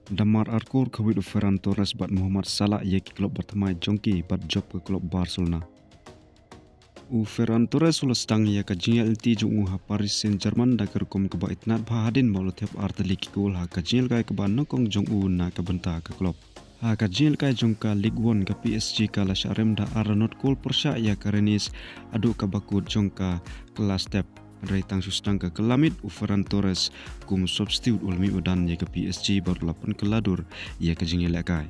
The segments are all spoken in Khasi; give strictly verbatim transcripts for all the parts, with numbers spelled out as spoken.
Da mar ar kol khawit u Ferran Torres bad Mohamed Salah ïa ki klub ba thymmai jong ki bad jop ka klub Barcelona. U Ferran Torres u la sdang ïa ka jingïaid lynti jong u ha Paris Saint-Germain da ka rukom kaba itynnad bha hadien ba u la thep ar tylli ki kol ha ka jingïalehkai kaba nyngkong jong u na ka bynta ka klub. Ha ka jingïalehkai jong ka Ligue One, ka P S G ka la shah rem da ar la not kol pyrshah ïa ka Rennes haduh kaba kut jong ka Classic. Hynrei tang shu sdang ka kylla miet, u Ferran Torres kum substitute u la mih madan ïa ka P S G bad u la pynkylla dur ïa ka jingïalehkai.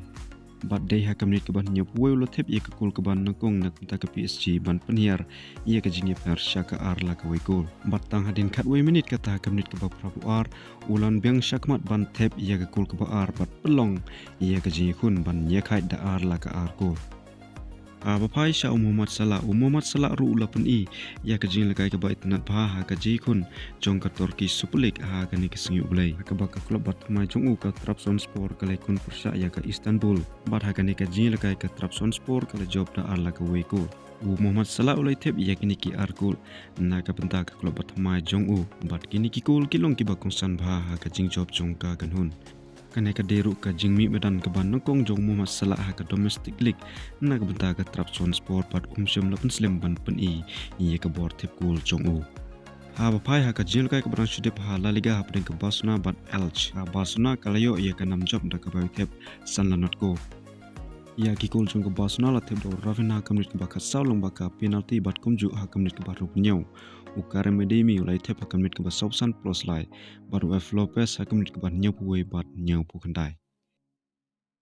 Bad dei ha ka minit kaba hynñiewphew wei u la thep ïa ka kol kaba nyngkong na ka bynta ka P S G ban pynhiar ïa ka jingïapher sha ka ar la ka wei kol. Bad tang hadien khatwei minit, kata ha ka minit kaba phraphew ar, u la wan biang shakhmat ban thep ïa ka kol kaba ar bad pynlong ïa ka jingïakhun ban ïakhaid da ar la ka ar kol. Haba phai sha u Mohamed Salah, u Mohamed Salah ruh u la pyni ïa ka jingïalehkai kaba itynnad bha ha ka jingïakhun jong ka Turkey Super League ha kane ka sngi U Blei, ha kaba ka klub ba thymmai jong u, ka Trabzonspor, ka la ïakhun pyrshah ïa ka Istanbul. Bad ha kane ka jingïalehkai, ka Trabzonspor ka la jop da ar la ka wei kol. U Mohamed Salah u la ïa thep ïa kine ki ar kol na ka bynta ka klub ba thymmai jong u, bad kine ki kol ki long kiba kongsan bha ha ka jingjop jong ka kynhun. Kane ka dei ruh ka jingmih madan kaba nyngkong jong u Mohamed Salah ha ka domestic league na ka bynta ka Trabzonspor, bad um shym la pynslem ban pyni ïa ka bor thep kol jong u. Haba phai ha ka jingïalehkai kaba dang shu dep ha La Liga hapdeng ka Barcelona bad Elche, ka Barcelona ka la ïoh ïa ka nam jop da kaba ïa thep san la not kol. Ïa ki kol jong ka Barcelona la thep da u Raphinha ha ka minit kaba khatsaw lyngba ka penalty bad kumjuh ha ka minit kaba hynriewphew hynñiew, u Karim Adeyemi u la ïa thep ha ka minit kaba sawphew san plus lai, bad u F Lopez ha ka minit kaba hynñiewphew wei bad hynñiewphew khyndai.